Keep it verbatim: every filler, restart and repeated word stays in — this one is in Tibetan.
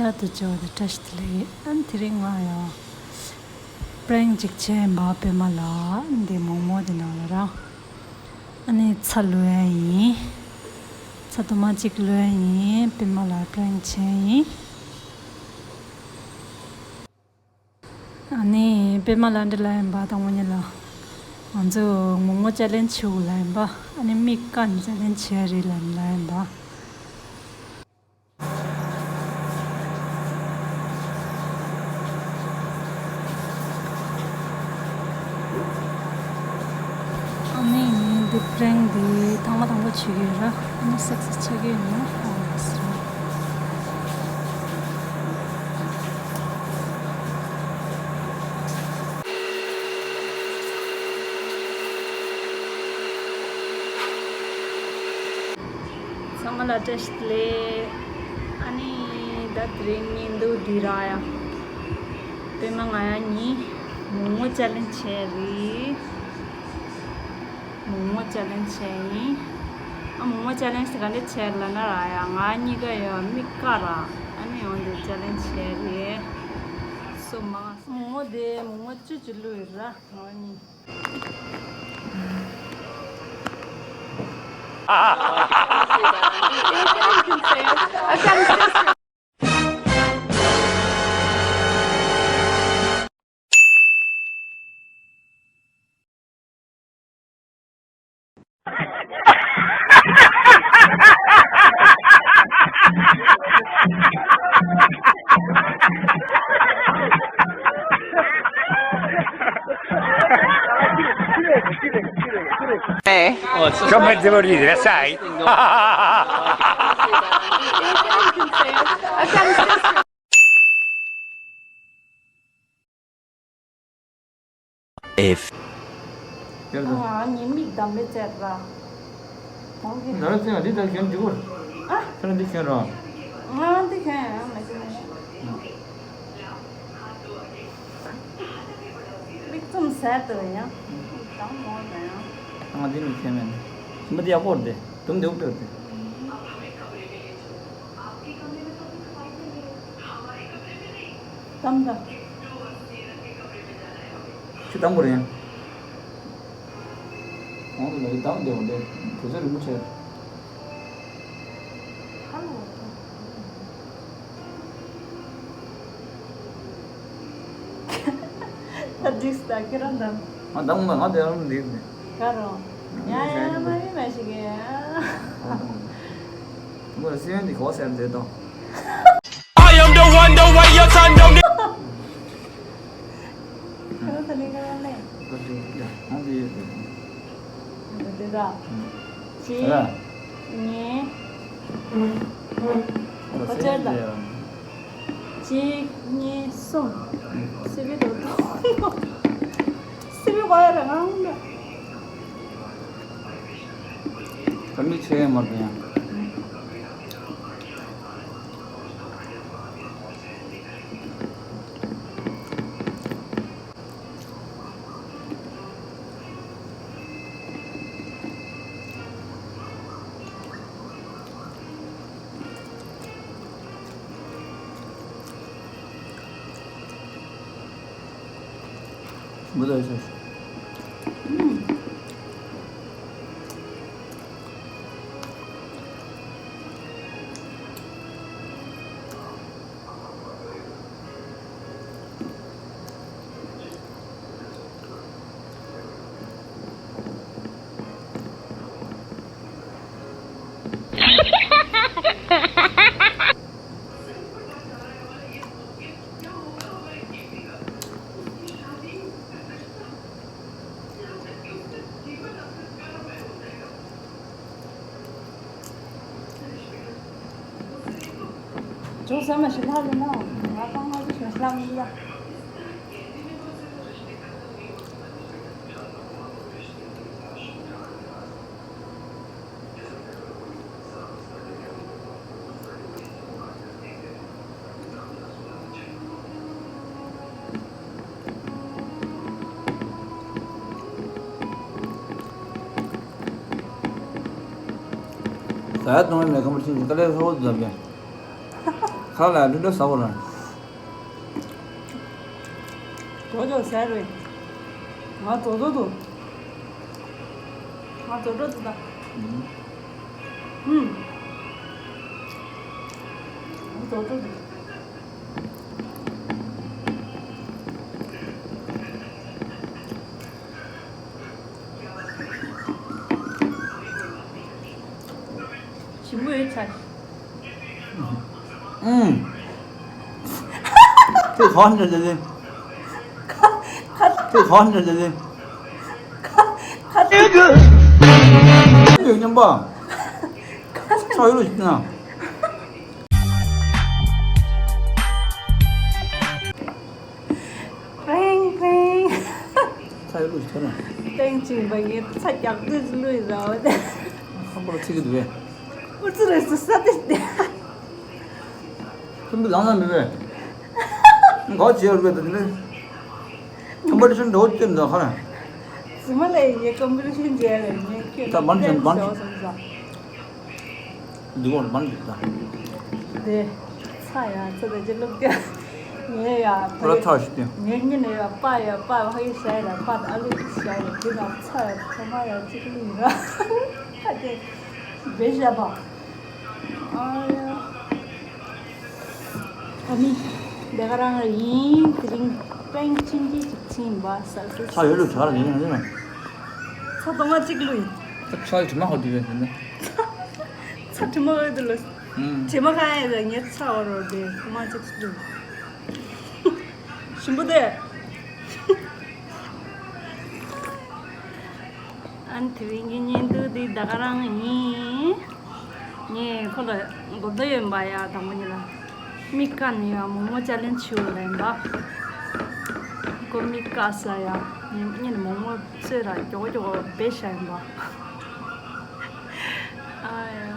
ད་དུ་བྱོས་དང་བཀྲ་ཤིས་བདེ་ལེགས། ཨ་ནི་དེ་རིང་ང་ཡང་པྲེང་ཅིག་བྱས་ཡིན་པ། པད་མ་ལགས་འདི་མོག་མོག་དེ་ནང་ལ་ར། ཨ་ནི་ཚྭ་བླུག་ཡ་ཡིན། ཚྭ་དུ་མ་གཅིག་བླུག་ཡ་ཡིན། པད་མ་ལགས་པྲེང་བྱས་ཡིན། ཨ་ནི་པད་མ་ལགས་འདི་ལ་ཡིན་པ། དང་པོ་ཉིད་ལ་ང་ཚོ་མོག་མོག་ཅལ་ལེན་བྱེད་དགོས་ལ་ཡིན་པ། ཨ་ནི་མིག་བཀར་ནས་ཅལ་ལེན་བྱེད་ཡ་རེད་ལ་ཡིན་པ། ཨ་ནི་འདི་པྲེང་འདི་ཐེངས་མ་དང་པོ་བྱེད་ཀྱི་ཡོད་ར། ཨ་ནི་སག་སེས་ཆགས་ཀྱི་ཡོད་ན་ཧ་གོ་སོང་། ཚང་མ་ལ་བཀྲ་ཤིས་བདེ་ལེགས། ཨ་ནི་ད་དེ་རིང་ཉིན་དུ་འདི་ར་ཡ། པད་མ་ང་ཡ་གཉིས་མོག་མོག་ཅལ་ལེན་བྱས་རེད། མོག་མོག་ཅལ་ལེན་བྱས་ཡིན། ཨ་མོག་མོག་ཅལ་ལེན་དེ་ག་འདྲ་བྱས་ལ་ན་ར་ཡ། ང་གཉིས་ཀ་ཡ་མིག་བཀར་ར། ཨ་ནི་འོན་ཏེ་ཅལ་ལེན་བྱས་རེད། སོ་མ་མོག་མོག་དེ་མོག་མོག་བཅུ་བཅུ་བླུགས་ཡོད་ར་ང་གཉིས། Ciò mi devo ridere, sai? If. ཨ་ངའི་མིག་བསྡམས་མེད་ཚད་ར། གང་གི་ད་ར་ཚེ་ང་འདི་ལྟར་གྱོན་འདི་གོ། ཨ། ད་ར་འདི་གྱོན་རོགས། ང་འདི་གྱོན་ཡང་མ་གྱོན་ནས། མིག་བཙུམ་ཟེར་དུ་ཡང་། དང་མོ་ན་ཡང་། ང་འདི་ནི་གྱོན་མེད་ནི། མི་འདི་ཡག་པོ་རེད་དེ། དུམ་འདི་འུབ་སྤྲོད་དེ། གཏམ་ད། ཁྱོད་གཏམ་དགོས་རེད། གོང་དུ་ལ་རི་གཏམ་བདེ་བ་འདྲ་དུས་ཚོད་རིང་པོ་ཆད། ཧ་ལོ། ད་འགྲིག་སོང་ད་ཁྱེད་རང་གཏམ། ང་གཏམ་མ་ང་དེ་རང་འགྲིག་ནས། ག་རོ། ཡ་ཡ་མ་མི་མ་ཞིག་གི། ངོ་ལ་སེམས་འདི་གོ་སེམས་དེ་དང་། I am the one, the way your son don't need. ཁྱོད་ཚོ་ལས་ཀ་ཡོད་ལེ། ང་དེ་ཡོད་དེ། འདི་འདྲ། གཅིག་གཉིས། ཁོ་ཚོ་ལ། གཅིག་གཉིས། གསུམ། སི་བི་དོ་དོ། སི་བི་གོ་ཡ་ར་ང་འོང་ད། ད་མི་ཆེ་མ་རེད་ཡང་། ཅུང་ཟད་མ་ཞིག་ལྷག་ཡོད་ན་ང་རང་ང་ཚོ་ཞིག་ལྷག་མི་ལ། ཟ་ཡ་བཏུང་ཡ་མེད་ཁ་མ་ཕྱིན་ཅིང་དཀའ་ལས་ཁག་པོ་འཛོམས་པས། ཁ་ལ་ལུས་ལ་ཟ་བ་ར། ཇོ་ཇོ་ཟེར་རེད། ང་ཇོ་ཇོ་འདུག་ང་ཇོ་ཇོ་འདུག་ད། ཨུམ། ང་ཇོ་ཇོ་འདུག་ཞིམ་པོ་ཡོད་ཚ། ཨུམ། ཁྱོད་གང་འདྲ་འདྲ་ལེ། ཁ་ཁ་ཁྱོད་གང་འདྲ་འདྲ་ལེ། ཁ་ཁ་ཁྱོད་མཉམ་པ། ཁ་ཚ་ཡོད་ལོ་ཞིག་ན། པེང་པེང་། ཚ་ཡོད་ལོ་ཞིག་ཐོན་ན། པེང་ཆིང་པ་ངས་ཚ་རྒྱག་དུས་ལུས་ར་བ་དེ། ཁམ་པ་ལ་ཚིག་གི་འདུག་བས། ཨུ་ཙི་རེ་སུ་ས་དེ་དེ། ཁམ་པ་ལངས་ན་མི་བས། ག་བྱེད་ཡོད་པས་ད་དེ་ནས། ཁམ་པ་ལ་ཤུན་འགྲོ་ཅེར་འདུག་ཁ་ན། ཙི་མ་ལས་ངས་ཁམ་པ་ལ་ཤུན་རྒྱལ་ལས་ངས་ཁྱོད་ད་མན་ཅན་མན་ཅན། འདི་བར་མང་གི་ད། དེ། ཚ་ཡ་ཚ་དེ་ཅི་ལུག་ཀྱ། ངས་ཡ་ཁོ་ར་ཚ་ཞིག་སྟེ། ངས་ཉིན་ནས་ཡ་པ་ཡ་པ་ཧ་ཡི་ཤ་ཡ་ར་པ་ཨ་ལུ་ཤ་ཡ་ར་དེ་ན་ཚ་ཡ་ཚ་མ་ཡ་ཅི་ལུག་ར། ཁ་དེ། བེ་ཤ་པ། ཨ་ཡ། ཨ་ནི། དེ་ག་རང་ཡིན་དེ་རིང་པེང་ཆིན་གྱི་ཅིག་ཕྱིན་པ་ས་སུ། ཚ་ཡོད་ལུག་ཆ་ར་ཡིན་ཡིན། ཚ་དོ་མ་ཅིག་ལུག་ཡིན། ཚ་ཚ་དྲི་མ་ཧོ་དུ་བས་ཟིན་ན། ཚ་དྲི་མ་ཧོ་དུ་ལུག་ཨུམ། དྲི་མ་ཁ་ཡ་ཡ་ངས་ཚ་བ་རོ་དེ་དོ་མ་ཅིག་ལུག་ཞིམ་པོ་དེ། ཨན་དེ་བིང་གི་ཉིན་དུ་དེ་ད་ག་རང་ཡིན། ངས་ཁོ་ལ་མགོ་བརྡ་ཡོད་པ་ཡ་དང་པོ་ཉིད་ལ། མི་ཀ་ནི་ཡ་མོག་མོག་ཅ་ལེན་ཆུ་ལེན་པ། ཁོ་མི་ཀ་ས་ཡ། ཉིན་ཉིན་མོག་མོག་ཚོས་ར་མགྱོགས་མགྱོགས་བེ་ཤ་ཡིན་པ། ཨ་ཡ།